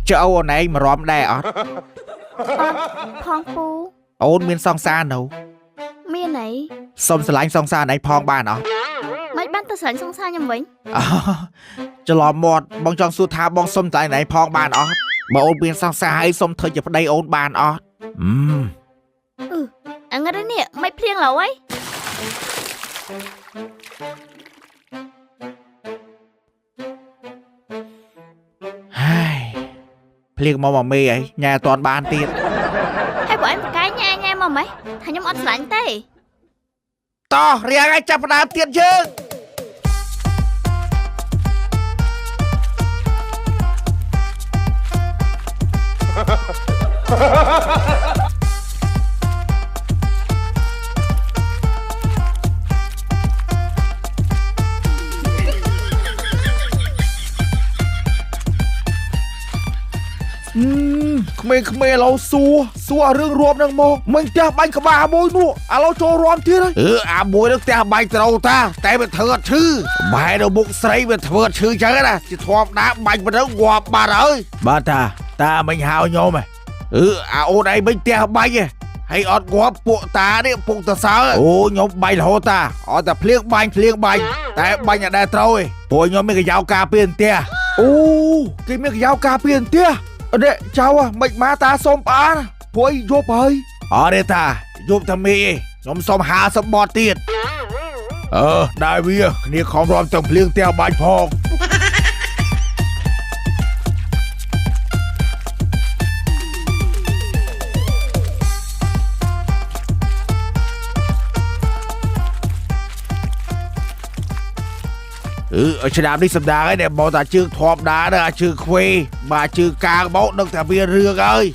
ចុះអូនឯងមករំដែរអត់ អត់ផងពូ អូនមានសង្សារនៅ មានអី សុំស្រឡាញ់សង្សារឯងផងបានអត់ មិនបានទៅស្រឡាញ់សង្សារខ្ញុំវិញ អោច្រឡំមាត់បងចង់សួរថាបងសុំស្រឡាញ់ឯងផងបានអត់បើអូនមានសង្សារហើយសុំធ្វើជាប្តីអូនបានអត់អឺ អងឹតនេះមិនភ្លៀងឡើយ ហើយភ្លៀងមកមកមេអីញ៉ែអត់ទាន់បានទៀត ហើយបងឯងបកកាយញ៉ែញ៉ែមកម៉េចថាខ្ញុំអត់ស្រឡាញ់ទេ តោះរៀងឲ្យចាប់ផ្ដើមទៀតយើងក្មេងៗឥឡូវសួរសួររឿងរួមនឹងមកមិញផ្ទះបាញ់ក្បាលមួយនោះឥឡូវចូលរួមទៀតហើយអឺអាមួយនឹងផ្ទះបាញ់ត្រូវតាតែវាធ្វើអត់ឈឺបែរនៅមុខស្រីវាធ្វើអត់ឈឺចឹងណាជាធម្មតាបាញ់ប៉ុណ្ណឹងងាប់បាត់ហើយបាទតាតាមិញហៅខ្ញុំហ៎អឺអាអូនឯងមិញផ្ទះបាញ់ហ៎ហើយអត់ងាប់ពួកតានេះពុកតសើអូខ្ញុំបាញ់រហូតតាអត់តែភ្លៀងបាញ់ភ្លៀងបាញ់តែបាញ់អត់ដែលត្រូវទេព្រោះខ្ញុំមានកញ្ចៅការពារផ្ទះអូគេមានកញ្ចៅការពារផ្ទះ អរេចៅមិនមកតាសុំផ្អានព្រោះយប់ហើយអរេតាយប់តាមីខ្ញុំសុំ50បតទៀតអឺដែរវាគ្នាខំរំទាំងភ្លៀងផ្ទះបាញ់ផងអឺឆ្នាំនេះសម្ដាងហើយដែលមកតាជើងធម្មតាណាជើងខ្វេបាទជើងកាងមកដឹងតែមានរឿងហើយ